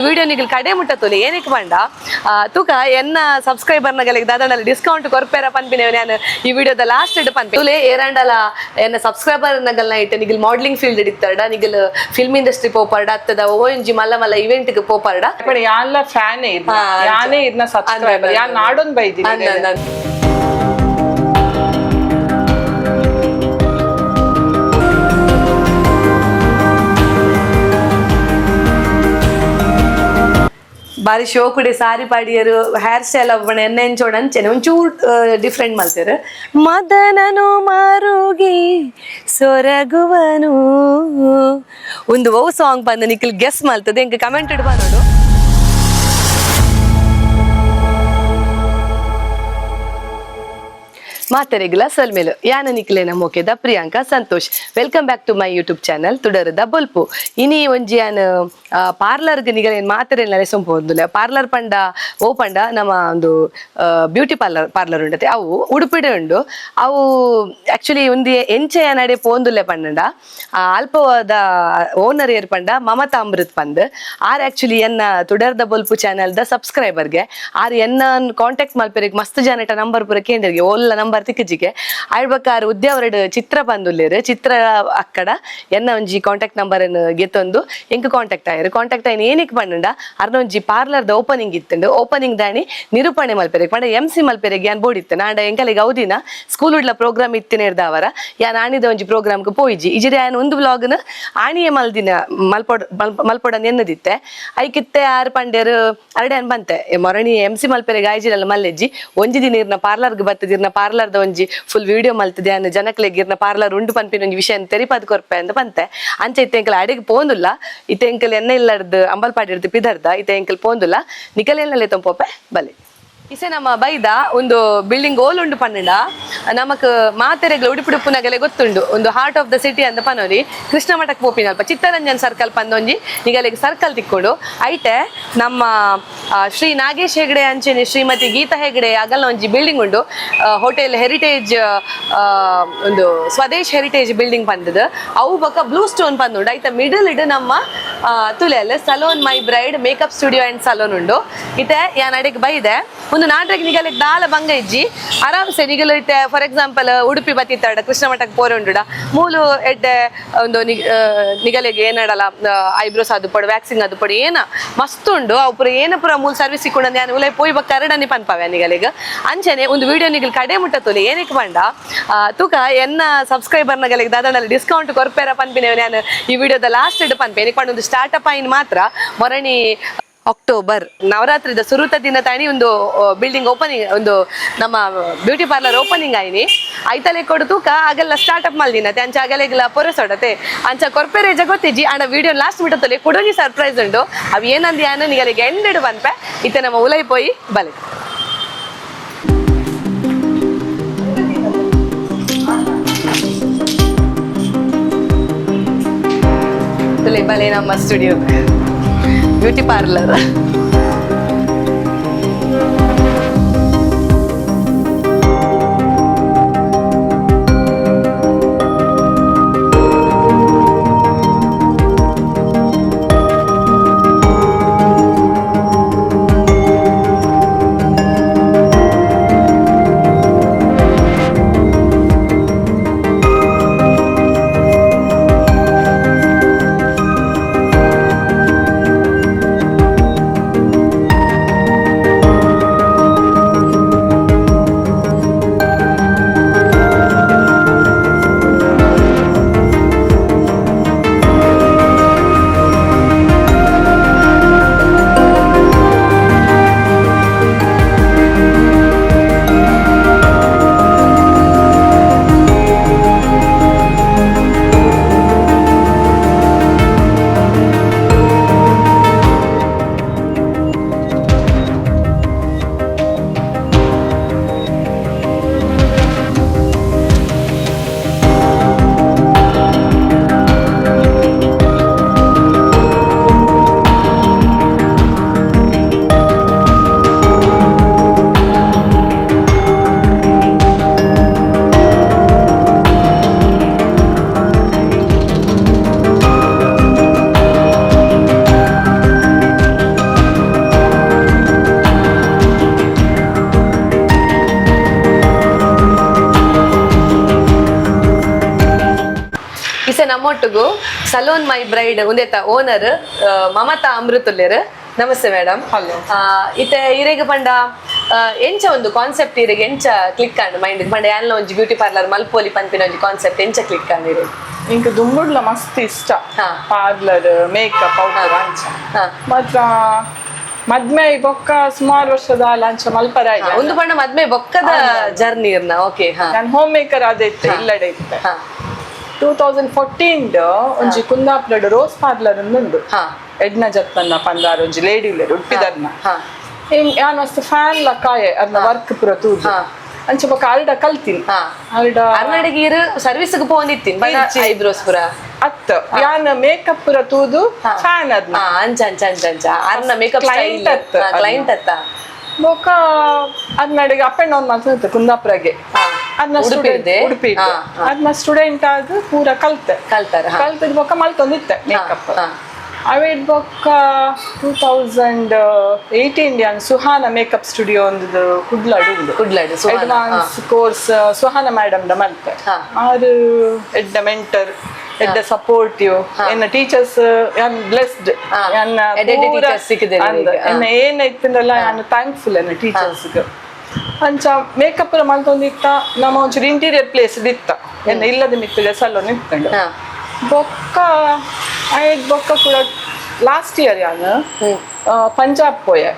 Video ನಿಗಲ್ ಕಡೆ ಮುಟ್ಟ ತೊಲಿ ಏನಕ್ಕೆ ಪಂಡ ತೂಕ ಎನ್ನ ಸಬ್ಸ್ಕ್ರೈಬರ್ ನಗಲಿಗೆ ದಾದಾಂಡಲ ಡಿಸ್ಕೌಂಟ್ ಕೊರ್ಪೇರ ಪನ್ಪಿನ ನಾನು ಈ ವಿಡಿಯೋದ ಲಾಸ್ಟ್ ಇಡ್ ಪನ್ಪೆ. ತುಲೆ ಏರಾಂಡಲ ಎನ್ನ ಸಬ್ಸ್ಕ್ರೈಬರ್ ನಗಲ್ನ ಇಟ್ಟು ನಿಗಲ್ ಮಾಡ್ಲಿಂಗ್ ಫೀಲ್ಡ್ ಇಡ್ತಾಡ, ನಿಗಲ್ ಫಿಲ್ಮ್ ಇಂಡಸ್ಟ್ರಿ ಪೋಪಾರ್ಡ, ಅತ್ತದ ಓಎನ್ ಜಿ ಮಲ್ಲ ಮಲ್ಲ ಇವೆಂಟ್ ಗೆ ಪೋಪಾರ್ಡ. ಬಟ್ ಯಾನ್ಲ ಫ್ಯಾನ್ ಇದ್ನ, ಯಾನೇ ಇದ್ನ ಸಬ್ಸ್ಕ್ರೈಬರ್, ಯಾನ್ ನಾಡೊಂದ್ ಬೈದಿನಿ. ಅಂದ್ ಅಂದ್ ಅಂದ್. ಬಾರಿ ಶೋ ಕುಡೆ ಸಾರಿ ಪಾಡಿಯರು, ಹೇರ್ ಸ್ಟೈಲ್ ಅವಣ ಎಣ್ಣೆ ಎಂಚೋಣ ಅಂಚೆನೆ ಒಂಚೂರು ಡಿಫ್ರೆಂಟ್ ಮಲ್ತೇರು. ಮದನನು ಮಾರುಗಿ ಸೊರಗುವನು ಒಂದು ಓ ಸಾಂಗ್ ಬಂದು ನಿಖಲ್ ಗೆಸ್ ಮಲ್ತದೆ, ಎಂಕ್ ಕಮೆಂಟ್ ಇಡ್ಬಾ ನೋಡು. ಮಾತರೆಗ್ಲ ಸಲ್ಮೇಲು ಯಾನ ನಿಕ್ಲೇನ ಮೋಕೆದ Priyanka Santosh. Welcome back to my YouTube channel ತುಡರದ ಬೊಲ್ಪು. ಇನಿ ಒಂಜಿ ಯಾನ್ ಪಾರ್ಲರ್ಗ್ ನಿಗಲೇನ್ ಮಾತೆರೆಲ್ಲ ಸೊಂಪು ಪಾರ್ಲರ್ ಪಂಡ ಓ ಪಂಡ ನಮ್ಮ ಒಂದು ಬ್ಯೂಟಿ ಪಾರ್ಲರ್ ಪಾರ್ಲರ್ ಉಂಡತೆ, ಅವು ಉಡುಪಿಡೆ ಉಂಡು. ಅವು ಆಕ್ಚುಲಿ ಒಂದು ಎಂಚ ನಡೆ ಪೋಂದುಲ್ಲೆ ಪಂಡ ಅಲ್ಪದ ಓನರ್ ಏರ್ ಪಂಡ ಮಮತಾ ಅಮೃತ್ ಪಂದ್. ಆರ್ ಆಕ್ಚುಲಿ ಎನ್ನ ತುಡರ್ದ ಬೊಲ್ಪು ಚಾನೆಲ್ ದ ಸಬ್ಸ್ಕ್ರೈಬರ್ಗೆ. ಆರ್ ಎನ್ನ ಕಾಂಟ್ಯಾಕ್ಟ್ ಮಲ್ಪೆರಿಗೆ ಮಸ್ತ್ ಜನಟ ನಂಬರ್ ಪೂರ ಕೇಂದ್ರಿಗೆ ಓಲ್ಲ ನಂಬರ್ ತಿಕ್ಕಜಿಗೆ ಆಳ್ಬಕ್ಕಾರ್ ಉದ್ಯಾವರಡ್ ಚಿತ್ರ ಬಂದುಲ್ಲೇರು ಚಿತ್ರ ಅಕ್ಕಡ ಎನ್ನ ಒಂಜಿ ಕಾಂಟ್ಯಾಕ್ಟ್ ನಂಬರ್ ಗೆತ್ತೊಂದು ಎಂಕ್ ಕಾಂಟ್ಯಾಕ್ಟ್ ಆಯರು. ಕಾಂಟ್ಯಾಕ್ಟ್ ಆಯ್ನ ಏನಕ್ಕೆ ಪಂಡ ಅರ್ನ ಒಂಜಿ ಪಾರ್ಲರ್ದ ಓಪನಿಂಗ್ ಇತ್ತುಂಡು. ಓಪನಿಂಗ್ ದಾಣಿ ನಿರೂಪಣೆ ಮಲ್ಪೆರೆಗ್ ಪಂಡ ಎಂ ಸಿ ಮಲ್ಪೆರೆಗ್ ಯಾನ್ ಬೋಡಿತ್ತು. ನಾಂಡ ಎಂಕಲಿಗೆ ಅವದಿನ ಸ್ಕೂಲ್ ಉಡ್ಲ ಪ್ರೋಗ್ರಾಮ್ ಇತ್ತಿನ ಇರ್ದಾವರ ಯಾನ್ ಆಣಿದ ಒಂಜಿ ಪ್ರೋಗ್ರಾಮ್ಗೆ ಪೋಯಿಜಿ. ಇಜಿರೆ ಯಾನ್ ಒಂದು ವ್ಲಾಗ್ನ ಆಣಿಯೇ ಮಲ್ದಿನ ಮಲ್ಪೊಡ ಮಲ್ಪೊಡ ನೆನ್ನದಿತ್ತೆ. ಐಕಿತ್ತೆ ಆರು ಪಂಡ್ಯರು ಅರಡೆ ಅನ್ ಬಂತೆ ಮೊರಣಿ ಎಂ ಸಿ ಮಲ್ಪೆರೆಗ್ ಆಯ್ಜಿರಲ್ಲ ಮಲ್ಲೆಜ್ಜಿ ಒಂಜಿ ದಿನ ಇರ್ನ ಪಾರ್ಲರ್ಗೆ ಬತ್ತದಿರ್ನ ಪಾರ್ಲರ್ದ ಒಂಜಿ ಫುಲ್ ವಿಡಿಯೋ ಮಲ್ತದೆ ಅನ್ನ ಜನಕ್ಲೆಗ್ ಇರ್ನ ಪಾರ್ಲರ್ ಉಂಡು ಪನ್ಪಿನ ಒಂಜಿ ವಿಷಯ ತೆರಿಪಾದ್ ಕೊರ್ಪೆ ಅಂತ ಬಂತೆ. ಅಂಚ ಇತ್ತೆ ಎಂಕಲ್ ಅಡಿಗೆ ಪೋಂದುಲ್ಲ. ಇತ್ತೆ ಎಂಕಲ್ ಎಣ್ಣೆ ಇಲ್ಲರ್ದು ಅಂಬಲ್ಪಾಡಿ ಇರ್ದು ಪಿದರ್ದ ಇತ್ತೆ ಎಂಕಲ್ ಪೋಂದುಲ್ಲ. ನಿಕಲೆಲ್ಲೇ ತೊಂಪೋಪೆ ಬಲೆ. ಇಸೆ ನಮ್ಮ ಬೈದ ಒಂದು ಬಿಲ್ಡಿಂಗ್ ಓಲ್ ಉಂಡು ಪನ್ನಡ ನಮಕ್ ಮಾತೆರೆಗ್ಲ ಉಡುಪುಡುಪ್ಪುನಗಲೆ ಗೊತ್ತುಂಡು. ಒಂದು ಹಾರ್ಟ್ ಆಫ್ the city ಅಂತ ಪನೋಲಿ ಕೃಷ್ಣ ಮಠಕ್ಕೆ ಪೋಪಿನಲ್ಪ ಚಿತ್ತರಂಜನ್ ಸರ್ಕಲ್ ಪಂದೊಂಜಿ ನಿಗಲೆಗ್ ಸರ್ಕಲ್ ತಿಕ್ಕೊಂಡು ಐಟೆ ನಮ್ಮ ಶ್ರೀ ನಾಗೇಶ್ ಹೆಗಡೆ ಅಂಚೆನೆ ಶ್ರೀಮತಿ ಗೀತಾ ಹೆಗಡೆ ಅಗಲ್ನ ಒಂಜಿ ಬಿಲ್ಡಿಂಗ್ ಉಂಡು. ಹೋಟೆಲ್ ಹೆರಿಟೇಜ್ ಒಂದು ಸ್ವದೇಶ್ ಹೆರಿಟೇಜ್ ಬಿಲ್ಡಿಂಗ್ ಪಂದದ ಅವು ಬೊಕ ಬ್ಲೂ ಸ್ಟೋನ್ ಪಂದುಂಡು. ಐತ ಮಿಡಲ್ ಇಡು ನಮ್ಮ ತುಲೆಲ್ salon my bride makeup studio and salon ಉಂಡು. ಇತ್ತೆ ಯಾನ್ ಅಡೆಗ್ ಬೈದೆ ಒಂದು ನಾಟಕ ನಿಗಲೆಗ್ ದಾಲ ಬಂಗ ಇಜ್ಜಿ ಆರಾಮ್ಸೆ ನಿಗಲು. ಇತ್ತೆ ಫಾರ್ ಎಕ್ಸಾಂಪಲ್ ಉಡುಪಿ ಬತ್ತಿತ್ತಾಡ ಕೃಷ್ಣ ಮಠಕ್ಕೆ ಪೋರೆ ಉಂಡುಡ ಮೂಲು ಎಡ್ಡೆ ಒಂದು ನಿಗಲೆಗ್ ಏನಡಲ ಐಬ್ರೋಸ್ ಅದು ಪಡು ವ್ಯಾಕ್ಸಿಂಗ್ ಅದು ಪಡು ಏನ ಮಸ್ತ್ ಉಂಡು. ಅವು ಪೂರ ಏನ ಪೂರ ಮೂಲ ಸರ್ವಿಸ್ ಸಿಕ್ಕೊಂಡು ಯಾನ್ ಉಲೈ ಪೋಯಿ ಬಕ್ಕ ಕರಡನಿ ಪನ್ಪವೆ ನಿಗಲೆಗ್. ಅಂಚನೆ ಒಂದು ವಿಡಿಯೋ ನಿಗಲ್ ಕಡೆ ಮುಟ್ಟ ತೊಲಿ ಏನಕ್ಕೆ ಪಂಡ ತೂಕ ಎನ್ನ ಸಬ್ಸ್ಕ್ರೈಬರ್ ನಗಲಿಗೆ ದಾದಾಂಡಲ ಡಿಸ್ಕೌಂಟ್ ಕೊರ್ಪೇರ ಪನ್ಪಿನ ನಾನು ಈ ವಿಡಿಯೋದ ಲಾಸ್ಟ್ ಇಡ್ ಪನ್ಪೆ. ಏನಕ್ಕೆ ಪಂಡ ಒಂದು ಸ್ಟಾರ್ಟ್ ಅಪ್ ಆಯಿನ್ ಮಾತ್ರ ಮೊರಣಿ ಅಕ್ಟೋಬರ್ ನವರಾತ್ರಿದ ಸುರುತ ದಿನ ತಾಣಿ ಒಂದು ಬಿಲ್ಡಿಂಗ್ ಓಪನಿಂಗ್ ಒಂದು ನಮ್ಮ ಬ್ಯೂಟಿ ಪಾರ್ಲರ್ ಓಪನಿಂಗ್ ಆಯ್ನಿ. ಐತಲೆ ಕೊಡು ತೂಕ ಆಗಲ್ಲ ಸ್ಟಾರ್ಟ್ ಅಪ್ ಮಲ್ದಿನ ಅಂಚ ಅಗಲೆಗ್ಲ ಪೊರೆಸೊಡತೆ ಅಂಚ ಕೊರ್ಪೆರೆ ಜಗೊತ್ತಿಜಿ. ಅಣ್ಣ ವಿಡಿಯೋ ಲಾಸ್ಟ್ ಮಿಟತ್ತಲೆ ಕುಡೊಂಜಿ ಸರ್ಪ್ರೈಸ್ ಉಂಡು. ಅವು ಏನಂದ್ ಯಾನು ನಿಗಲಿಗೆ ಎಂಡೆಡು ಪನ್ಪೆ. ಇತ್ತೆ ನಮ್ಮ ಉಲೈ ಪೋಯಿ ಬಲೆ. ತುಲೆ ಬಲೆ ನಮ್ಮ ಸ್ಟುಡಿಯೋ ಬ್ಯೂಟಿ ಪಾರ್ಲರ್. ನಮ್ಮೊಟ್ಟಿಗೂ ಸಲೋನ್ ಮೈ ಬ್ರೈಡ್ ಉಂದೆತ ಓನರ್ ಮಮತಾ ಅಮೃತುಲ್ಲೇರ್. ನಮಸ್ತೆ ಮೇಡಮ್. Hello. ಇತ್ತೆ ಇರೆಗ್ ಪಂಡ ಎಂಚ ಒಂದು ಕಾನ್ಸೆಪ್ಟ್ ಇರೆಗ್ ಎಂಚ ಕ್ಲಿಕ್ ಆಂಡ್ ಮೈಂಡ್? ಪಂಡ ಯಾನ್ಲ ಒಂಜಿ ಬ್ಯೂಟಿ ಪಾರ್ಲರ್ ಮಲ್ಪೋಲಿ ಪನ್ಪಿನ ಒಂಜಿ ಕಾನ್ಸೆಪ್ಟ್ ಎಂಚ ಕ್ಲಿಕ್ ಆಂಡ್ ಇರೆಗ್? ಇಂಕ್ ದುಂಬುಡ್ಲ ಮಸ್ತ್ ಇಷ್ಟ ಪಾರ್ಲರ್, ಮೇಕಪ್ ಅವು ಅಂಚ. ಮಾತ್ರ ಮದ್ಮೆ ಬೊಕ್ಕ ಸುಮಾರು ವರ್ಷದ ಅಂಚ ಮಲ್ಪರ. ಒಂದು ಪಂಡ ಮದ್ಮೆ ಬೊಕ್ಕದ ಜರ್ನಿ ಇರ್ನ, ಓಕೆ, ಹಾ. ನಾನು ಹೋಮ್ ಮೇಕರ್ ಆದ ಇತ್ತೆ, ಇಲ್ಲಡೆ ಇತ್ತೆ. 2014 ಒಂಜಿ ಕುಂದಾಪುರಡ್ ರೋಸ್ ಪಾರ್ಲರ್ ಉಂಡು. ಎಡ್ನ ಜತ್ತನ್ನ ಪಂದಾರ ಒಂಜಿ ಲೇಡಿ ಉಲ್ಲೆರ್ ಉಡುಪಿದರ್ನ. ಯಾನ್ ಮಸ್ತ್ ಫ್ಯಾನ್ ಲಕ್ಕಾಯೆ ಅರ್ನ ವರ್ಕ್ ಪೂರ ತೂದು. ಅಂಚ ಬೊಕ್ಕ ಅಲ್ಡ ಕಲ್ತೀನಿ. ಅಲ್ಡ ಅರ್ನಾಡಿಗೆ ಇರು ಸರ್ವಿಸ್ ಗೆ ಪೋಂದಿತ್ತೀನಿ ಐಬ್ರೋಸ್ ಪೂರ? ಅತ್ತ, ಯಾನ್ ಮೇಕಪ್ ಪೂರ ತೂದು ಫ್ಯಾನ್ ಅದ್ನ. ಅಂಚ ಅಂಚ ಅಂಚ ಅಂಚ ಅರ್ನ ಮೇಕಪ್. ಕ್ಲೈಂಟ್ ಅತ್ತ. ಕ್ಲೈಂಟ್ ಅತ್ತ. ಬೊಕ್ಕ ಅದ್ನಡೆಗೆ up and down ಮಾಡ್ತಾ ಕುಂದಾಪುರಗೆ. ಅದ್ನ ಉಡುಪಿರ್ದೆ? ಉಡುಪಿ. ಅದ್ನ ಸ್ಟೂಡೆಂಟ್ ಆದ್ ಪೂರ ಕಲ್ತೆ. ಕಲ್ತಾರ. ಕಲ್ತದ ಬೊಕ್ಕ ಮಲ್ತೊಂದಿತ್ತೆ ಮೇಕಪ್. ಅವೇಟ್ ಬೊಕ್ಕ 2018 ಯಾನ್ ಸುಹಾನ ಮೇಕಪ್ ಸ್ಟುಡಿಯೋ ಒಂದು ಕುಡ್ಲಡ್ ಉಂಡು. ಕುಡ್ಲಡ್. Advance course Suhana madam ದ ಮಲ್ತೆ. ಆರು ಎಡ್ಡ ಮೆಂಟರ್, ಎಡ್ಡ ಸಪೋರ್ಟಿವ್ ಎನ್ನ ಟೀಚರ್ಸ್. ಯಾನ್ ಬ್ಲೆಸ್ಡ್. ಎನ್ನ ಎನ್ನ ಏನ ಇತ್ತಂದಲ್ಲ, ಯಾನ್ ಥ್ಯಾಂಕ್ಫುಲ್ ಎನ್ನ ಟೀಚರ್ಸ್. ಅಂಚ ಮೇಕಪ್ ಮಲ್ತೊಂದಿತ್ತ. ನಮ್ಮ ಒಂಚೂರು ಇಂಟೀರಿಯರ್ ಪ್ಲೇಸ್ ಇತ್ತ, ಎನ್ನ ಇಲ್ಲದ ಮಿತ್ತಿದೆ ಸಲೂನ್ ಇತ್ತಂಡು. ಬೊಕ್ಕ ಐಡ್ ಬೊಕ್ಕ ಕೂಡ ಲಾಸ್ಟ್ ಇಯರ್ ಯಾನ್ ಪಂಜಾಬ್ ಪೋಯೆ.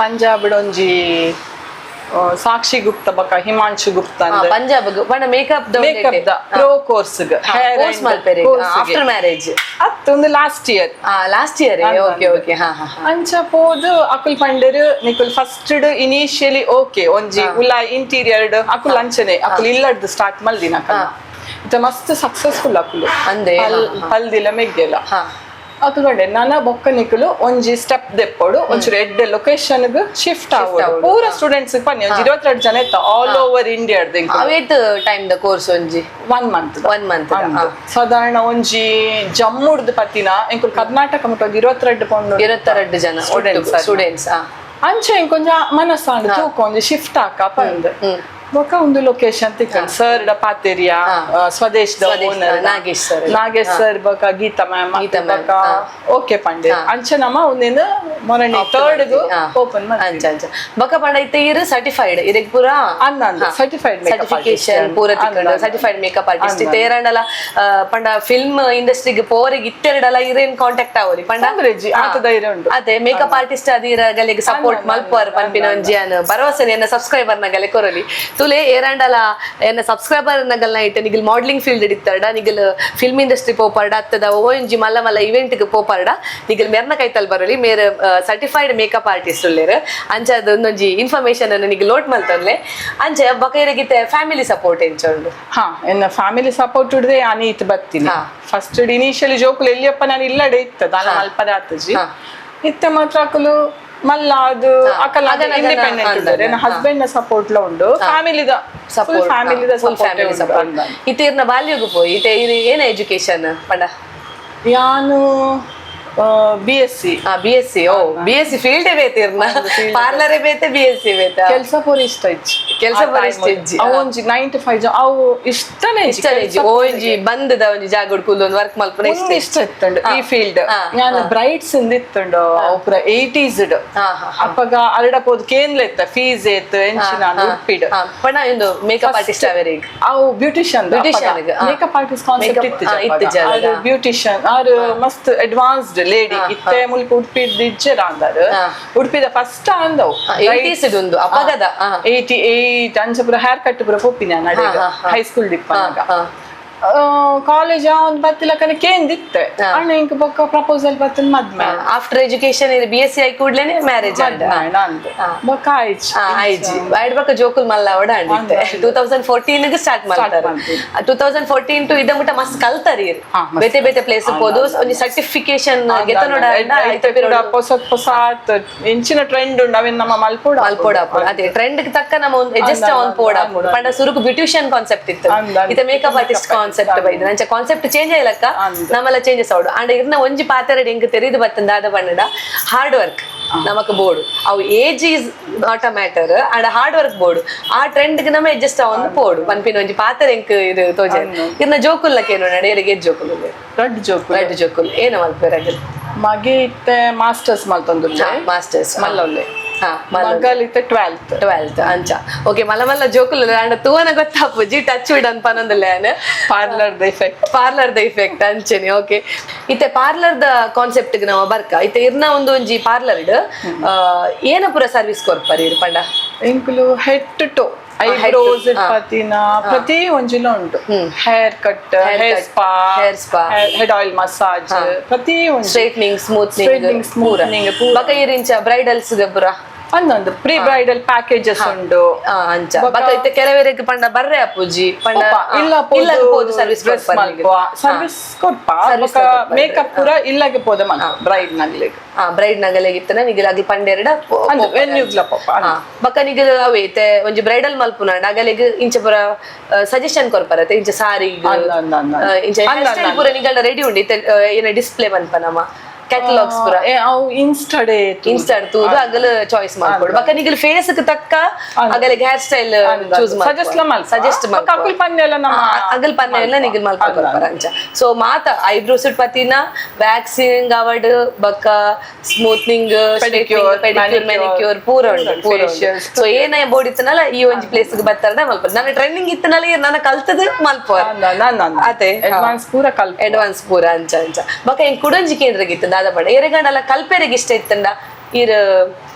ಪಂಜಾಬ್ ಒಂಜಿ ಸಾಕ್ಷಿ ಗುಪ್ತ ಬೊಕ್ಕ ಹಿಮಾಂಶು ಗುಪ್ತ. ಪಂಜಾಬ್ ಬಣ್ಣ makeup? Makeup the pro course. Course ಮಲ್ಪೆರೆ after marriage? ಅತ್ತು, ಒಂದು last year. Last year, okay okay, ಹಾ ಹಾ. ಅಂಚ ಪೋದು ಅಕುಲ್ ಪಂಡೆರ್, ನಿಕುಲ್ first initially okay ಒಂಜಿ ಉಲಾ ಇಂಟೀರಿಯರ್ ಅಕುಲ್ ಅಂಚನೆ ಅಕುಲ್ ಇಲ್ಲಡ್ದು ಸ್ಟಾರ್ಟ್ ಮಲ್ದಿನ. ಅಕುಲ್ ಇತ್ತೆ ಮಸ್ತ್ ಸಕ್ಸಸ್ಫುಲ್ ಅಕುಲು. ಅಂದೆ. ಹಲ್ದಿಲ ಮೆಗ್ಗೆಲ. ಅಕುಲ್ ಪಂಡೆ, ನನ ಬೊಕ್ಕ ನಿಕುಲು ಒಂಜಿ ಸ್ಟೆಪ್ ದೆಪ್ಪೊಡು, ಒಂಚೂರು ಎಡ್ಡೆ ಲೊಕೇಶನ್ ಗ್ ಶಿಫ್ಟ್ ಆವೊಡು. ಪೂರ ಸ್ಟೂಡೆಂಟ್ಸ್ ಪನ್ನಿ, ಒಂಜಿ 22 ಜನ ಇತ್ತ all over India. ಅವೇತ್ time the course ಒಂಜಿ? One month. One month. ಸಾಧಾರಣ ಒಂಜಿ ಜಮ್ಮುಡ್ದು ಪತ್ತಿನ ಎಂಕುಲು ಕರ್ನಾಟಕ ಮುಟ್ಟ ಒಂಜಿ 22 ಪೊಣ್ಣು. 22 ಜನ ಸ್ಟೂಡೆಂಟ್ಸ್. ಸ್ಟೂಡೆಂಟ್ಸ್. ಅಂಚೆ ಇಂಕೊಂಜ ಮನಸ್ಸಾಂಡ್, ತೂಕ ಒಂಜಿ ಶಿಫ್ಟ್ ಹಾಕ ಪಂದ್. ಬೊಕ್ಕ ಒಂದು ಲೊಕೇಶನ್ ತಿಕ್ಕಂಡ್ ಸರ್ ಪಾತೆರಿಯಾ, Swadesh owner Nagesh sir. Nagesh sir ಬೊಕ್ಕ ಗೀತಾ ಮ್ಯಾಮ್. ಗೀತಾ ma'am. ಬೊಕ್ಕ ಓಕೆ ಪಂಡೆ. ಅಂಚೆ ನಮ್ಮ ಒಂದಿನ ಮೊರನಿ ಥರ್ಡ್ ಓಪನ್. ಅಂಚ ಅಂಚ. ಬೊಕ್ಕ ಪಂಡ ಇತ್ತೆ ಇರು ಸರ್ಟಿಫೈಡ್ ಇರೆಗ್ ಪೂರ? ಅಂದ, ಸರ್ಟಿಫೈಡ್. ಸರ್ಟಿಫಿಕೇಶನ್ ಪೂರ ತಿಕ್ಕಂಡು, certified makeup artist. ಇತ್ತೆ ಏರಂಡಲ ಪಂಡ ಫಿಲ್ಮ್ ಇಂಡಸ್ಟ್ರಿಗೆ ಪೋರಿಗೆ ಇತ್ತೆರಡಲ ಇರೇನ್ ಕಾಂಟ್ಯಾಕ್ಟ್ ಆವೊಲಿ ಪಂಡ? ಆತ ಧೈರ್ಯ ಉಂಡು. ಅದೇ ಮೇಕಪ್ ಆರ್ಟಿಸ್ಟ್ ಅದೀರ ಗಲೆಗ್ ಸಪೋರ್ಟ್ ಮಲ್ಪುವರ್ ಪನ್ಪಿನ ಒಂಜಿ ಅನ್ ಭರವಸೆ ಎನ್ನ ಸಬ್ಸ್ಕ್ರೈಬರ್ ನಗಲೆ ಕೊರಲಿ. ತುಲೆ ಏರಂಡಲ ಎನ್ನ ಸಬ್ಸ್ಕ್ರೈಬರ್ ನಗಲ್ನ ಇತ್ತೆ ನಿಗಲ್ ಮಾಡಲಿಂಗ್ ಫೀಲ್ಡ್ ಇತ್ತಾಡ, ನಿಗಲ್ ಫಿಲ್ಮ್ ಇಂಡಸ್ಟ್ರಿ ಪೋಪಾರ್ಡ, ಅತ್ತದ ಒಂಜಿ ಮಲ್ಲ ಮಲ್ಲ ಇವೆಂಟ್ ಗೆ ಪೋಪಾರ್ಡ, ನಿಗಲ್ ಮೆರ್ನ ಕೈತಲ್ ಬರಲಿ. ಮೇರ್ certified makeup artist ಉಲ್ಲೇರ್. ಅಂಚ ಅದು ಒಂದೊಂಜಿ ಇನ್ಫಾರ್ಮೇಶನ್ ಅನ್ನು ನಿಗಲ್ ನೋಟ್ ಮಲ್ತೊನ್ಲೆ. ಅಂಚ ಬೊಕ ಇರೆಗಿತ್ತೆ ಫ್ಯಾಮಿಲಿ ಸಪೋರ್ಟ್ ಎಂಚ ಉಂಡು? ಹಾ, ಎನ್ನ ಫ್ಯಾಮಿಲಿ ಸಪೋರ್ಟ್ ಹಿಡ್ದೆ ಯಾನ್ ಈತ್ ಬತ್ತೀನಿ. ಫಸ್ಟ್ ಇನಿಷಿಯಲಿ ಜೋಕುಲು ಎಲ್ಲಿಯಪ್ಪ ನಾನು ಇಲ್ಲಡೆ ಇತ್ತ ದಾಲ ಮಲ್ಪದ ಆತಜಿ. ಇತ್ತೆ ಮಾತ್ರ ಅಕುಲು ಮಲ್ಲ ಅದು ಅಕಲ್ ಇಂಡಿಪೆಂಡೆಂಟ್ ಉಲ್ಲೆರ್. ಎನ್ನ ಹಸ್ಬೆಂಡ್ ನ ಸಪೋರ್ಟ್ ಲ ಉಂಡು, ಫ್ಯಾಮಿಲಿದ support. ಫ್ಯಾಮಿಲಿದ full family support. Support. ಇತ್ತೆ ಇರ್ನ ಬಾಲ್ಯಗ್ ಪೋಯಿ, ಇತ್ತೆ ಇರ್ ಏನ ಎಜುಕೇಶನ್ ಪಂಡ? ಯಾನು B S C. B S C, ಓ, B S C field ಬೇತೆ ಇರ್ನ. ಪಾರ್ಲರೇ ಬೇತೆ, B S C ಬೇತೆ. ಕೆಲಸ ಪೂರ ಇಷ್ಟ ಇಜ್ಜಿ. ಕೆಲ್ಸ ಪೂರ ಇಷ್ಟ ಇಜ್ಜಿ. ಅವು ಒಂಜಿ 9 ಟು 5 ಅವು ಇಷ್ಟನೇ. ಇಷ್ಟ ಇಜ್ಜಿ. ಓ ಒಂಜಿ ಬಂದದ ಒಂಜಿ ಜಾಗಡ್ ಕುಲ್ದು ಒಂದು ವರ್ಕ್ ಮಲ್ಪುನ ಇಷ್ಟ. ಇಷ್ಟ ಇಷ್ಟ ಇತ್ತುಂಡು ಈ ಫೀಲ್ಡ್. ಯಾನ್ ಬ್ರೈಟ್ಸ್ ಇಂದ ಇತ್ತುಂಡು, ಅವು ಪೂರ ಏಟೀಸ್. ಹಾ ಹಾ ಅಪ್ಪಗ ಅರಡ ಪೋದು ಕೇನ್ಲ ಇತ್ತ, ಫೀಸ್ ಏತ್ ಎಂಚಿನ ಉಡುಪಿಡ್. ಪಂಡ ಇಂದು ಮೇಕಪ್ ಆರ್ಟಿಸ್ಟ್ ಅವರಿಗೆ? ಅವು ಬ್ಯೂಟಿಷಿಯನ್. Beautician ಗ್, makeup artist concept Makeup, ಇತ್ತು ಇತ್ತು. ಜಾಗ. ಬ್ಯೂಟಿಷಿಯನ್ ಆರು ಮಸ್ತ್ ಅಡ್ವಾನ್ಸ್ಡ್ ಲೇಡಿ ಇತ್ತೆ. ಮುಲ್ಪ ಉಡುಪಿದ ಇಜ್ಜೆರ್ ಅಂದಾರು. ಉಡುಪಿದ ಫಸ್ಟ್ ಅಂದವು. ಏಟೀಸ್ ಉಂದು ಅಪಗದ. 88 ಅಂಚ ಪೂರ ಹೇರ್ ಕಟ್ ಪೂರ ಪೋಪಿನ ನಡೆಗ ಹೈಸ್ಕೂಲ್ ಡಿಪ್ಪನಾಗ. ಕಾಲೇಜ್ ಒಂದು ಬತ್ತಿಲಕನೆ ಕೇಂದಿತ್ತೆ ಅಣ್ಣ ಇಂಕ್. ಬೊಕ್ಕ ಪ್ರಪೋಸಲ್ ಬತ್ತಿನ ಮದ್ಮೆ. After education B S C ಆಗಿ ಕೂಡ್ಲೇನೆ ಮ್ಯಾರೇಜ್ ಆಂಡ್? ಅಂದ್ ಬೊಕ್ಕ ಆಯ್ತು. ಆಯ್ಜಿ ಆಯ್ಡ್ ಬೊಕ್ಕ ಜೋಕುಲ್ ಮಲ್ಲ ಅವಡ ಅಂಡಿತ್ತೆ. 2014 ಗೆ ಸ್ಟಾರ್ಟ್ ಮಾಡ್ತಾರೆ. 2014 ಟು ಇದ ಮುಟ್ಟ ಮಸ್ತ್ ಕಲ್ತಾರಿ. ಬೇತೆ ಬೇತೆ ಪ್ಲೇಸ್ ಪೋದು ಒಂಜಿ ಸರ್ಟಿಫಿಕೇಶನ್ ಗೆತನೋಡ. ಹೊಸ ಹೊಸ ಎಂಚಿನ ಟ್ರೆಂಡ್ ಉಂಡು ಅವೇನ್ ನಮ್ಮ ಮಲ್ಪೋಡ. ಮಲ್ಪೋಡ. ಅದೇ ಟ್ರೆಂಡ್ ತಕ್ಕ ನಮ್ಮ ಒಂದು ಅಡ್ಜಸ್ಟ್ ಆನ್ ಪೋಡ. ಪಂಡ ಸುರುಕು ಬ್ಯೂಟಿಷಿಯನ್ ಕಾನ್ಸೆಪ್ಟ್ ಇತ್ತು, ಇತ್ತೆ makeup artist concept ಬೈದು. ಅಂಚ ಕಾನ್ಸೆಪ್ಟ್ ಚೇಂಜ್ ಆಯ್ಲಕ್ಕ ನಮ್ಮೆಲ್ಲ ಚೇಂಜಸ್ ಆವಡು. ಅಂಡ್ ಇರ್ನ ಒಂಜಿ ಪಾತೆರಡ್ ಎಂಕ್ ತೆರಿದು ಬತ್ತಂದ ದಾದ ಪಂಡ, ಹಾರ್ಡ್ ವರ್ಕ್. ನಮಕ್ ಬೋಡು. ಅವು age is not a matter and hard work ಬೋಡು. ಆ ಟ್ರೆಂಡ್ ಗೆ ನಮ್ಮ ಅಡ್ಜಸ್ಟ್ ಆವೊಂದು ಪೋಡು ಪನ್ಪಿನ ಒಂಜಿ ಪಾತ್ರ ಎಂಕ್ ಇದು ತೋಜೆ. ಇರ್ನ ಜೋಕುಲ್ಲಕ್ಕೆ ಏನು ನಡೆಯರಿಗೆ ಜೋಕುಲು? ರಡ್ಡ್ ಜೋಕುಲು. ರಡ್ಡ್ ಜೋಕುಲು. ಏನ ಮಲ್ಪೆರ್ ಅಗಲ್? ಮಗೆ ಇತ್ತೆ ಮಾಸ್ಟರ್ಸ್ ಮಲ್ತೊಂದುಲ್ಲೆ. ಮಾಸ್ಟರ್ಸ್. ಮಲ್ಲೊಲ್ಲೆ. ಹಾ, ಮಲ್ಲ. ಮಗಲ್ ಇತ್ತೆ 12th. 12th ಅಂಚ. ಓಕೆ, ಮಲ್ಲ ಮಲ್ಲ ಜೋಕುಲು ಅಂಡ ತೂವನ ಗೊತ್ತಾಪುಜಿ. ಟಚ್ ವಿಡ್ ಅನ್ಪ ಪನೊಂದುಲ್ಲೆ ಯಾನ್. ಪಾರ್ಲರ್ ದ ಎಫೆಕ್ಟ್. ಪಾರ್ಲರ್ ದ ಇಫೆಕ್ಟ್ ಅಂಚೆನೆ. ಓಕೆ, ಇತ್ತೆ ಪಾರ್ಲರ್ ದ ಕಾನ್ಸೆಪ್ಟ್ ಗೆ ನಾವು ಬರ್ಕ. ಇತ್ತೆ ಇರ್ನ ಒಂದು ಒಂಜಿ ಪಾರ್ಲರ್ ಏನ ಪೂರ ಸರ್ವಿಸ್ ಕೊರ್ಪರ್ ಇರ್ ಪಂಡ? ಎಂಕುಲು head to toe, eyebrows, ಪತಿನ ಪ್ರತಿ ಒಂಜಿಲ ಉಂಟು. Hair cut, hair spa, hair spa. Head oil massage, ಪ್ರತಿ ಒಂಜಿ. Straightening, smoothening. Straightening, smoothening, ಪೂರ. ಬಕ ಇರಿಂಚ ಬ್ರೈಡಲ್ಸ್ ಪೂರ? ಅಂದೊಂದು ಪ್ರೀ ಬ್ರೈಡಲ್ ಪ್ಯಾಕೇಜಸ್ ಉಂಟು. ಅಂಚ. ಬಕ ಇತ್ತೆ ಕೆಲವರಿಗೆ ಪಂಡ ಬರ್ರೆ ಅಪ್ಪುಜಿ ಪಂಡ ಇಲ್ಲ. ಇಲ್ಲ, ಪೋದು ಸರ್ವಿಸ್ ಡ್ರೆಸ್ ಮಲ್ಪ, ಸರ್ವಿಸ್ ಕೊರ್ಪ. Service ಕೊರ್ಪ. ಮೇಕಪ್ ಪೂರ ಇಲ್ಲಗೆ ಪೋದ ಮಲ್ಪ ಬ್ರೈಡ್ ನಗ್ಲಿಗ್. ಬ್ರೈಡ್ ನಗಲೆಗಿತ್ತನ ನಿಗಲ್ ಅಗ್ಲ್ ಪಂಡೆರಡ. ಅಂದು ವೆನ್ಯೂಗ್ಲ ಪೋಪ. ಬಕ್ಕ ನಿಗಲ್ ಅವೇ ಇತ್ತೆ ಒಂಜಿ ಬ್ರೈಡಲ್ ಮಲ್ಪುನ ಅಗಲಿಗ್ ಇಂಚ ಪೂರ ಸಜೆಷನ್ ಕೊರ್ಪರತೆ, ಇಂಚ ಸಾರಿ, ಅಂದ್ ಅಂದ್ ಅಂದ್ ಅಂದ್. ಇಂಚ ಅಂದ್ hair ಅಂದ್ style ಅಂದ್. ಪೂರ ನಿಗಲ್ಡ ರೆಡಿ ಉಂಡು. ಇತ್ತೆ ಏನ ಡಿಸ್ಪ್ಲೇ ಮನ್ಪ ನಮ್ಮ ಕ್ಯಾಟಲಾಗ್ಸ್ ಪೂರ. ಅವು ಇನ್ಸ್ಟಾಡೇ. ಇನ್ಸ್ಟಾಡ್ ತೂದು ಅಗಲ್ ಚಾಯ್ಸ್ ಮಾಡ್ಕೊಡು. ಬಕ್ಕ ನಿಗಲ್ ಫೇಸ್ ತಕ್ಕ ಅಗಲಿಗೆ hair style choose. Suggest ಲ ಮಲ್ಪ. ಸಜೆಸ್ಟ್. ಬೊಕ್ಕ ಅಕುಲ್ ಪನ್ನೆಲ್ಲ ನಮ್ಮ ಅಗಲ್ ಪನ್ನೆ ಎಲ್ಲ ನಿಗಲ್ ಮಲ್ಪ ಕೊರ್ಪರ ಅಂಚ. ಸೊ ಮಾತ ಐಬ್ರೋಸ್ ಪತಿನ ವ್ಯಾಕ್ಸಿಂಗ್ ಅವಡ್, ಬಕ್ಕ smoothening, Pedicure, pedicure, manicure, manicure ಪೂರ ಉಂಟು, ಪೂರ. Facials. So ಏನೇ ಬೋರ್ಡ್ ಇತ್ತನಲ್ಲ, ಈ ಒಂಜಿ ಪ್ಲೇಸ್ ಬರ್ತಾರ ಮಲ್ಪ. ನನ್ನ ಟ್ರೆಂಡಿಂಗ್ ಇತ್ತನಲ್ಲ, ನನ್ನ ಕಲ್ತದ ಮಲ್ಪ ಅತೆ. ಅಡ್ವಾನ್ಸ್ ಪೂರ ಕಲ್ಪ. ಅಡ್ವಾನ್ಸ್ ಪೂರ ಅಂಚ ಅಂಚ. ಬಕ್ಕ ಎಂಕ್ ಕುಡೊಂಜಿ ಕೇಂದ್ರಗಿತ್ತು ದಾದ ಪಂಡ, ಎರೆಗಂಡಲ ಕಲ್ಪೆರೆಗ್ ಇಷ್ಟ ಇತ್ತಂಡ ಇರ್?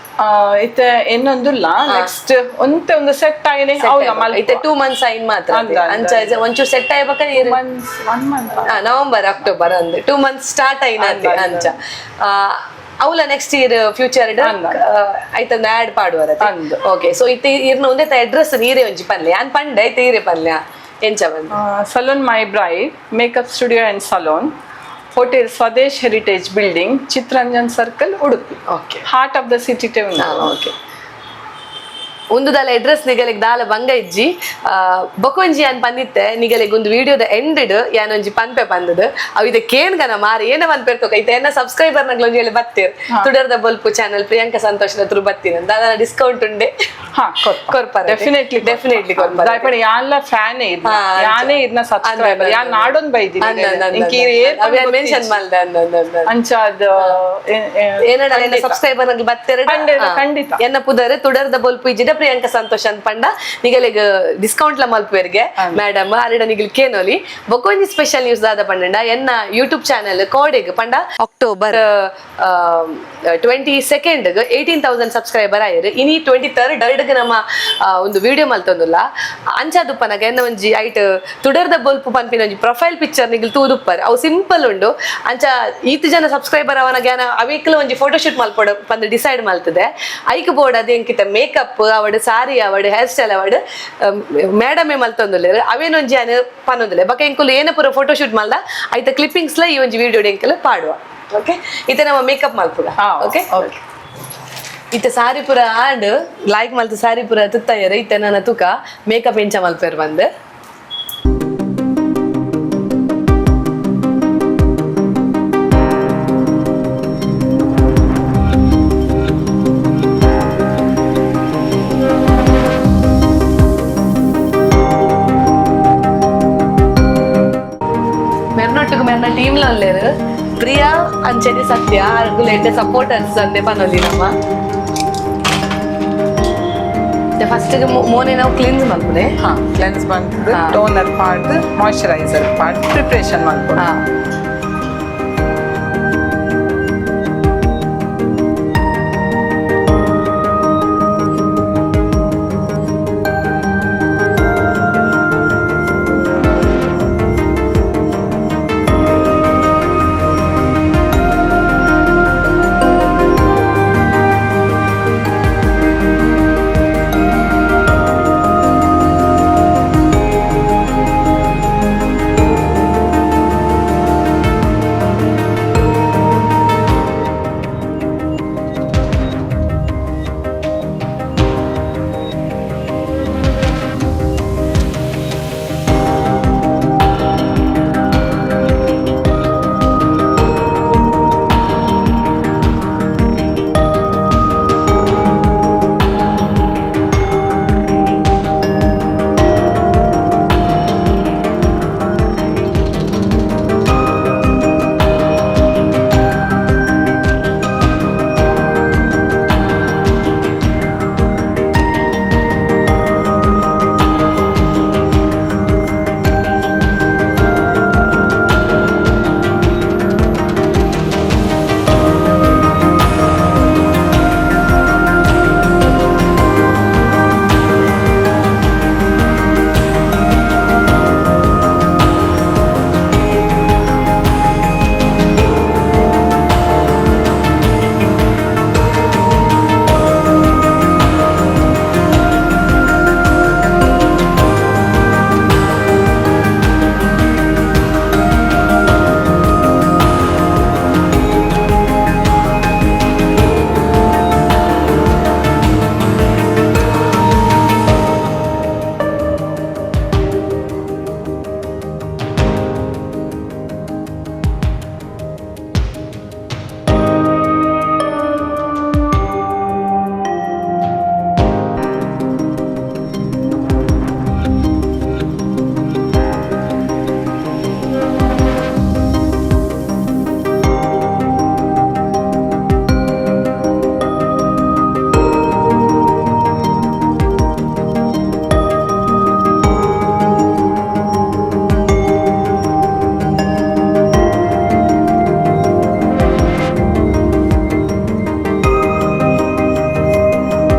ಇತ್ತೆ ಇನ್ನೊಂದುಲ್ಲ, ನೆಕ್ಸ್ಟ್ ಒಂತೆ ಒಂದು ಸೆಟ್ ಆಯಿನೆ ಹೌದಾ ಮಲ್ಪ. ಇತ್ತೆ 2 ಮಂತ್ಸ್ ಐನ್ ಮಾತ್ರ. ಅಂದ, ಅಂದ. ಅಂಚ ಒಂಚೂರು ಸೆಟ್ ಆಯ್ಬಕ್ಕ ಇರ್. Months, one month. November October ಅಂದ್ 2 ಮಂತ್ಸ್ ಸ್ಟಾರ್ಟ್ ಐನ ಅಂಚ. ಅವಲ ನೆಕ್ಸ್ಟ್ ಇಯರ್ ಫ್ಯೂಚರ್ ಅಂದ. ಐತ ಆಡ್ ಪಾಡುವರ. ಅಂದ್. ಓಕೆ, ಸೊ ಇತ್ತೆ ಇರ್ನ ಒಂದೇ ಅಡ್ರೆಸ್ ನೀರೇ ಒಂಜಿ ಪನ್ಲೆ. ಯಾನ್ ಪಂಡೆ, ಐತೆ ಈರೆ ಪನ್ಲೆ ಎಂಚ bandh. Salon My Bride makeup studio and salon, hotel Swadesh heritage building, Chittaranjan circle, Udupi. Heart of the city. Okay, ಒಂದು ದಾಲ ಅಡ್ರೆಸ್ ನಿಗಲಿಗ್ ದಾಲ ಬಂಗ ಇಜ್ಜಿ. ಬೊಕೊಂಜಿ ಯಾನ್ ಪಂದಿತ್ತೆ, ನಿಗಲಿಗ್ ಒಂದು ವಿಡಿಯೋದ ಎಂಡೆಡ್ ಯಾನ್ ಒಂಜಿ ಪನ್ಪೆ ಪಂದದು. ಅವು ಇದೆ ಕೇನ್ಗನ ಮಾರಿ ಏನ ಪನ್ಪೆರ್ ತೋಕ. ಇತ್ತೆ ಎನ್ನ ಸಬ್ಸ್ಕ್ರೈಬರ್ ನಗ್ಲೊಂಜಿ ಹೇಳಿ ಬತ್ತೀರ್, ತುಡರ್ದ ಬೊಲ್ಪು ಚಾನಲ್ ಪ್ರಿಯಾಂಕಾ ಸಂತೋಷ್ ತ್ರೂ ಬತ್ತೀನಿ, ದಾದ ಡಿಸ್ಕೌಂಟ್ ಉಂಡೆ? ಹಾ. ಕೊರ್ಪಾರ? ಡೆಫಿನೆಟ್ಲಿ. ಡೆಫಿನೆಟ್ಲಿ ಕೊರ್ಪಾರ. ದಾಯಪಡೆ ಯಾನ್ಲ ಫ್ಯಾನ್ ಇದ್ನ, ಯಾನೇ ಇದ್ನ ಸಬ್ಸ್ಕ್ರೈಬರ್. ಯಾನ್ ನಾಡೊಂದ್ ಬೈದಿನಿ. ಮೆನ್ಷನ್ ಮಲ್ದೆ. ಅಂದ ಅಂದ ಅಂದ. ಅಂಚಾದ ಏನಡ ಎನ್ನ ಸಬ್ಸ್ಕ್ರೈಬರ್ ನಗ್ಲು ಬತ್ತೆರಡ. ಖಂಡಿತ, ಖಂಡಿತ. ಎನ್ನ ಪುದರ್ ತುಡರ್ದ ಬೊಲ್ಪು ಇಜ್ಜಿಡ ಪ್ರಿಯಾಂಕಾ ಸಂತೋಷ್ ಅಂತ ಪಂಡ ನಿಗಲಿಗ್ ಡಿಸ್ಕೌಂಟ್ ಲ ಮಲ್ಪುವೆರ್ಗೆ ಮೇಡಮ್. ಅರೆಡ ನಿಗಲ್ ಕೇನೋಲಿ. ಬೊಕೊಂಜಿ ಸ್ಪೆಷಲ್ ನ್ಯೂಸ್ ದಾದ ಪಂಡ, ಎನ್ನ ಯೂಟ್ಯೂಬ್ ಚಾನೆಲ್ ಕೋಡೆಗ್ ಪಂಡ ಅಕ್ಟೋಬರ್ 22 18,000 ಸಬ್ಸ್ಕ್ರೈಬರ್ ಆಯೆರ್. ಇನಿ 23rd ನಮ್ಮ ಒಂದು ವಿಡಿಯೋ ಮಲ್ತೊಂದುಲ್ಲ. ಅಂಚಾದುಪ್ಪನಾಗ ಎನ್ನ ಒಂಜಿ ಐಟ್ ತುಡರ್ದ ಬೊಲ್ಪು ಪನ್ಪಿನ ಒಂಜಿ ಪ್ರೊಫೈಲ್ ಪಿಕ್ಚರ್ ನಿಗಲ್ ತೂದುಪ್ಪರ್. ಅವು ಸಿಂಪಲ್ ಉಂಡು. ಅಂಚ ಈತ್ ಜನ ಸಬ್ಸ್ಕ್ರೈಬರ್ ಅವನ ಗ್ಯಾನ ಅವೇಕ್ಲ ಒಂಜಿ ಫೋಟೋಶೂಟ್ ಮಲ್ಪೊಡು ಪಂದ್ ಡಿಸೈಡ್ ಮಲ್ತದೆ. ಐಕ್ ಬೋರ್ಡ್ ಅದು ಎಂಕಿತ ಮೇಕಪ್ ಅವಡ್, ಸಾರಿ ಅವಡ್, ಹೇರ್ ಸ್ಟೈಲ್ ಅವಡ್ ಮೇಡಮೇ ಮಲ್ತೊಂದುಲ್ಲೆರ್. ಅವೇನೊಂಜಿ ಯಾನ್ ಪನೊಂದುಲ್ಲೆ. ಬೊಕ ಎಂಕುಲು ಏನ ಪೂರ ಫೋಟೋಶೂಟ್ ಮಲ್ದ ಐತ ಕ್ಲಿಪ್ಪಿಂಗ್ಸ್ ಲ ಈ ಒಂಜಿ ವಿಡಿಯೋ ಎಂಕುಲು ಪಾಡುವ. ಓಕೆ, ಇತ್ತೆ ನಮ್ಮ ಮೇಕಪ್ ಮಲ್ಪುಗ. ಓಕೆ. ಓಕೆ. ಇತ್ತೆ ಸಾರಿ ಪೂರ ಆಂಡ್, ಲೈಕ್ ಮಲ್ತ ಸಾರಿ ಪೂರ ತುತ್ತಯ್ಯರ್. ಇತ್ತೆ ನನ್ನ ತುಕ ಮೇಕಪ್ ಎಂಚ ಮಲ್ಪೆರ್ ಬಂದ್. ಮೆರ್ನೊಟ್ಟಿಗೆ ಮೆರ್ನ ಟೀಮ್ ಲೇರು ಪ್ರಿಯಾ ಅಂಚನೆ ಸತ್ಯ ಅರ್ಗುಲೇಟೆ ಸಪೋರ್ಟರ್ಸ್ ಅಂದೆ ಪನೊಲಿ. ನಮ್ಮ ಫಸ್ಟ್ ಮೋನೆ ನಾವು ಕ್ಲೀನ್ಸ್ ಮಲ್ಪುನೆ. ಹಾ, ಕ್ಲೆನ್ಸ್ ಬಂತದ್ದು, ಟೋನರ್ ಪಾಡ್ದು, ಮಾಯಿಶ್ಚರೈಸರ್ ಪಾಡ್, ಪ್ರಿಪ್ರೇಷನ್ ಮಲ್ಪೊಡು.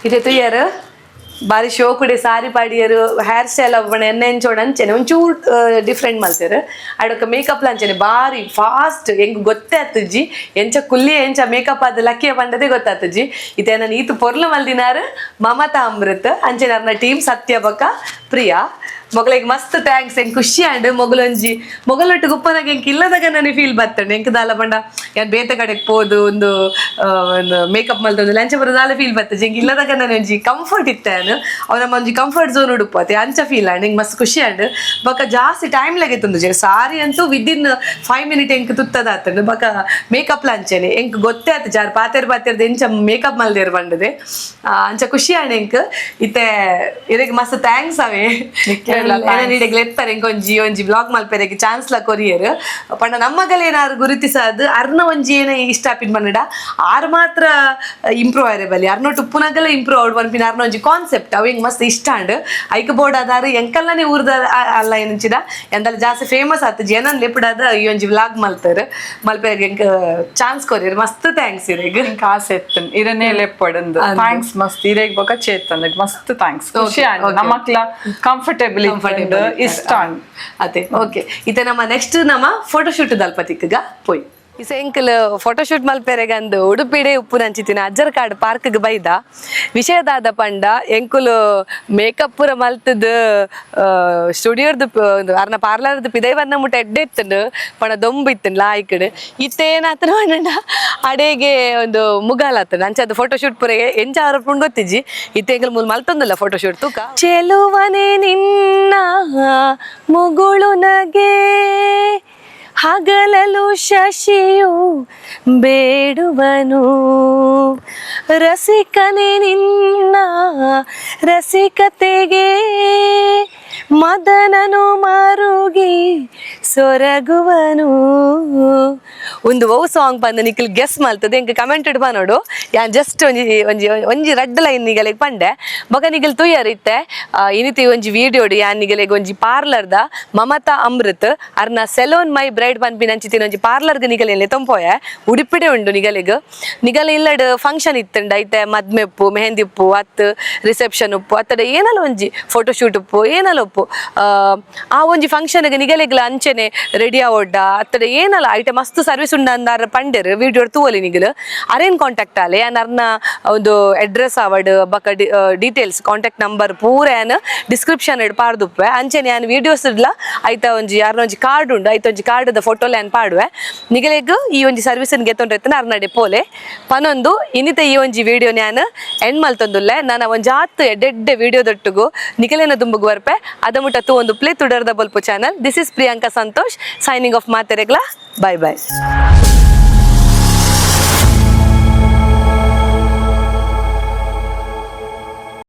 ಇದೆ ತುಯ್ಯರ್ ಬಾರಿ ಶೋ ಕುಡೆ ಸಾರಿ ಪಾಡಿಯರು, ಹೇರ್ ಸ್ಟೈಲ್ ಅವಣ ಎಣ್ಣೆ ಎಂಚೋಣ ಅಂಚೆನೆ ಒಂಚೂರು ಡಿಫ್ರೆಂಟ್ ಮಲ್ತೇರು. ಅಡಕ ಮೇಕಪ್ ಅಂಚೆನೆ ಬಾರಿ ಫಾಸ್ಟ್, ಎಂಗ್ ಗೊತ್ತೇ ಆತುಜಿ. ಎಂಚ ಕುಲ್ಲಿ ಎಂಚ ಮೇಕಪ್ ಆದ ಲಕ್ಕಿಯ ಪಂಡದೇ ಗೊತ್ತಾತುಜಿ. ಇತ್ತೆ ನಾನು ಈತು ಪೊರ್ಲು ಮಲ್ದಿನಾರು ಮಮತಾ ಅಮೃತ್, ಅಂಚೆನೆ ಅರ್ನ ಟೀಮ್ ಸತ್ಯ ಬೊಕ್ಕ ಪ್ರಿಯಾ. ಮೊಗಲಿಗೆ ಮಸ್ತ್ thanks. ಎಂಕ್ ಖುಷಿ ಆಂಡ್. ಮೊಗಲೊಂಜಿ ಮೊಗಲೊಟ್ಟು ಗುಪ್ಪನಾಗ ಎಂಕ್ ಇಲ್ಲದಾಗ ನನಗೆ ಫೀಲ್ ಬತ್ತಂಡು. ಎಂಕ್ ದಾಲ ಪಂಡ ಯಾನ್ ಬೇತೆ ಕಡೆಗೆ ಪೋದು ಒಂದು ಒಂದು ಮೇಕಪ್ ಮಲ್ತೊಂದು ಲಂಚ ಬರೋದಾಲ ಫೀಲ್ ಬರ್ತದೆ. ಎಂಕ್ ಇಲ್ಲದಾಗ ನಾನು ಒಂಜಿ ಕಂಫರ್ಟ್ ಇತ್ತೆ. ಅವು ನಮ್ಮ ಒಂಜಿ ಕಂಫರ್ಟ್ ಝೋನ್ ಉಡುಪತೆ ಅಂಚ ಫೀಲ್ ಆಂಡ್. ಎಂಕ್ ಮಸ್ತ್ ಖುಷಿ ಆಂಡ್. ಬೊಕ ಜಾಸ್ತಿ ಟೈಮ್ ಲಾಗಿತ್ತುಂದು ಸಾರಿ ಅಂತೂ ವಿದಿನ್ 5 ಮಿನಿಟ್ ಎಂಕ್ ತುತ್ತದ ಆತಂಡು. ಬೊಕ ಮೇಕಪ್ ಲಂಚನೆ ಎಂಕ್ ಗೊತ್ತೇ ಆತು ಜಾರ್ ಪಾತೆರ್ ಪಾತೆರ್ದ ಎಂಚ ಮೇಕಪ್ ಮಲ್ದೇರ್ ಬಂಡದೆ. ಅಂಚ ಖುಷಿ ಆಂಡ್ ಎಂಕ್. ಇತ್ತೆ ಇರೆಗ್ ಮಸ್ತ್ thanks ಅವೇ. ಎತ್ತಾರೆ ಎಂಕೊಂಜಿ ಒಂಜಿ ಬ್ಲಾಗ್ ಮಲ್ಪೆರೆಗ್ ಚಾನ್ಸ್ ಲ ಕೊರಿಯರ್. ಪಂಡ ನಮ್ಮಗಲ ಏನಾರು ಗುರುತಿಸಾದ್ ಅರ್ನ ಒಂಜಿ ಏನ ಇಷ್ಟ ಆಪಿನ್ ಪಂಡ ಆರ್ ಮಾತ್ರ ಇಂಪ್ರೂವ್ ಆಯ್ರೆ ಬಲಿ, ಅರ್ನೊಟ್ಟು ಉಪ್ಪುನಗಲ ಇಂಪ್ರೂವ್ ಆವಡ್ ಪನ್ಪಿನ ಅರ್ನ ಒಂಜಿ ಕಾನ್ಸೆಪ್ಟ್ ಅವು ಎಂಕ್ ಮಸ್ತ್ ಇಷ್ಟ ಆಂಡ್. ಐಕ್ ಬೋರ್ಡ್ ಆದಾರು ಎಂಕಲ್ಲನೆ ಊರ್ದ ಅಲ್ಲ ಏನಂಚಿದ ಎಂದಲ್ಲ ಜಾಸ್ತಿ ಫೇಮಸ್ ಆತು ಜನನ್ ಲೆಪುಡಾದ ಈ ಒಂಜಿ ವ್ಲಾಗ್ ಮಲ್ತಾರ, ಮಲ್ಪೆರೆಗ್ ಎಂಕ್ ಚಾನ್ಸ್ ಕೊರಿಯರ್. ಮಸ್ತ್ thanks ಇರೆಗ್. ಎಂಕ್ ಆಸೆ ಇತ್ತು ಇರನೇ ಲೆಪ್ಪಡಂದು. Thanks ಮಸ್ತ್ ಇರೆಗ್ ಬೊಕ ಚೇತನ್ ಮಸ್ತ್ thanks. ಖುಷಿ ಆಂಡ್. ನಮಕ್ಲ ಕಂಫರ್ಟೇಬಲ್ ಇಷ್ಟ ಆಂಡ್. ಅದೇ, ಓಕೆ. ಇತ್ತೆ ನಮ್ಮ ನೆಕ್ಸ್ಟ್ ನಮ್ಮ ಫೋಟೋಶೂಟ್ ದಲ್ಪತಿಕ್ಗ ಪೋಯ್. ಇಸ ಎಂಕಲ್ ಫೋಟೋಶೂಟ್ ಮಲ್ಪೆರೆಗಂದು ಉಡುಪಿಡೆ ಉಪ್ಪು ನಂಚಿತಿನ ಅಜ್ಜರ್ಕಾಡ್ ಪಾರ್ಕ್ಗ್ ಬೈದ. ವಿಷಯದಾದ ಪಂಡ ಎಂಕುಲು ಮೇಕಪ್ ಪೂರ ಮಲ್ತದ ಸ್ಟುಡಿಯೋರ್ದು ಅರ್ನ ಪಾರ್ಲರ್ದು ಪಿದೈ ಬಂದ ಮುಟ್ಟ ಎಡ್ಡೆ ಇತ್ತಂಡು. ಪಂಡ ದೊಂಬು ಇತ್ತಂಡು ಲಾಯ್ಕಡ್. ಇತ್ತೇನಾತನ ಪಂಡ ಅಡೆಗೆ ಒಂದು ಮುಗಾಲ ಆತಂಡು. ಅಂಚ ಅದು ಫೋಟೋಶೂಟ್ ಪೂರ ಎಂಚ ಆರೋಪುಂಡು ಗೊತ್ತಿಜ್ಜಿ. ಇತ್ತೆ ಎಂಕಲ್ ಮೂಲು ಮಲ್ತೊಂದಿಲ್ಲ ಫೋಟೋಶೂಟ್ ತೂಕ. ಚೆಲುವನೆ ನಿನ್ನ ಮುಗುಳು ನಗೆ ಹಗಲಲು ಶಶಿಯು ಬೇಡುವನು, ರಸಿಕನೆ ನಿನ್ನ ರಸಿಕತೆಗೆ ಮದನನು ಮರುಗಿ ಸೊರಗುವನು. ಒಂದು ಒವು ಸಾಂಗ್ ಬಂದು ನಿಖಲ್ ಗೆಸ್ ಮಲ್ತದೆ ಎಂಕ್ ಕಮೆಂಟ್ ಇಡ್ಬಾ ನೋಡು. ಯಾನ್ ಜಸ್ಟ್ ಒಂಜಿ ಒಂಜಿ ಒಂಜಿ ರಡ್ಡ್ ಲೈನ್ ನಿಗಲೆಗ್ ಪಂಡೆ. ಬೊಕ ನಿಗಲ್ ತೂಯರ್ ಇತ್ತೆ ಇನಿತಿ ಒಂಜಿ ವಿಡಿಯೋಡು ಯಾನ್ ನಿಗಲೆಗ್ ಒಂಜಿ ಪಾರ್ಲರ್ದ ಮಮತಾ ಅಮೃತ್ ಅರ್ನ ಸೆಲೋನ್ ಮೈ ಬ್ರೈಡ್ ಪನ್ಪಿನ ಅಂಚಿತಿನ ಒಂಜಿ ಪಾರ್ಲರ್ಗ್ ನಿಗಲೆನ್ ತೊಂಪೋಯೆ. ಉಡುಪಿಡೆ ಉಂಡು. ನಿಗಲೆಗ್ ನಿಗಲ ಇಲ್ಲಡ್ ಫಂಕ್ಷನ್ ಇತ್ತುಂಡ, ಐತೆ ಮದ್ಮೆ ಉಪ್ಪು, ಮೆಹಂದಿ ಉಪ್ಪು, ಅತ್ ರಿಸೆಪ್ಷನ್ ಉಪ್ಪು, ಅತ್ತಡ ಏನಲ ಒಂಜಿ ಫೋಟೋ ಶೂಟ್ ಉಪ್ಪು, ಏನಲ ಉಪ್ಪು, ಆ ಆ ಒಂಜಿ ಫಂಕ್ಷನ್ಗೆ ನಿಗಲೆಗ್ಲ ಅಂಚೆನೆ ರೆಡಿ ಆವೊಡ್ಡ ಅತ್ತಡ ಏನಲ ಐಟೆ ಮಸ್ತ್ ಸರ್ವಿಸ್ ಉಂಡ ಅಂದಾರ ಪಂಡೆರ್. ವಿಡಿಯೋ ತೂವಲಿ ನಿಗಲು. ಅರೇನ್ ಕಾಂಟ್ಯಾಕ್ಟ್ ಆಲೆ. ಯಾನ್ ಅರ್ನ ಒಂದು ಅಡ್ರೆಸ್ ಆವಡ್ ಬಕ details, contact number ಪೂರ ಯಾನ್ ಡಿಸ್ಕ್ರಿಪ್ಷನ್ ಇಡ್ ಪಾಡ್ದುಪ್ಪೆ. ಅಂಚೆನೆ ಯಾನ್ ವೀಡಿಯೋಸ್ ಇಡ್ಲ ಐತ ಒಂಜಿ ಯಾರ್ನ ಒಂಜಿ ಕಾರ್ಡ್ ಉಂಡು, ಐತ ಒಂಜಿ ಕಾರ್ಡ್ ಫೋಟೋಲ ಯಾನ್ ಪಾಡುವೆ. ನಿಗಲೆಗ್ ಈ ಒಂಜಿ ಸರ್ವಿಸ್ ಗೆತ್ತೊಂಡ್ರೆ ಅರ್ನಡೆ ಪೋಲೆ ಪನೊಂದು ಇನ್ನಿತ ಈ ಒಂಜಿ ವಿಡಿಯೋ ಯಾನ್ ಎಂಡ್ ಮಲ್ತೊಂದುಲ್ಲೆ. ನಾನು ಒಂಜಾತ್ ಎಡ್ಡೆಡ್ಡೆ ವಿಡಿಯೋ ದೊಟ್ಟುಗು ನಿಗಲೆನ ದುಂಬುಗು ಬರ್ಪೆ. ಅದ ಮುಟ್ಟ ತೂ ಒಂದು ಪ್ಲೇ ತುಡರ್ದ ಬೊಲ್ಪು channel. This is Priyanka Santosh signing off. ಮಾತೆರೆಗ್ಲಾ bye bye.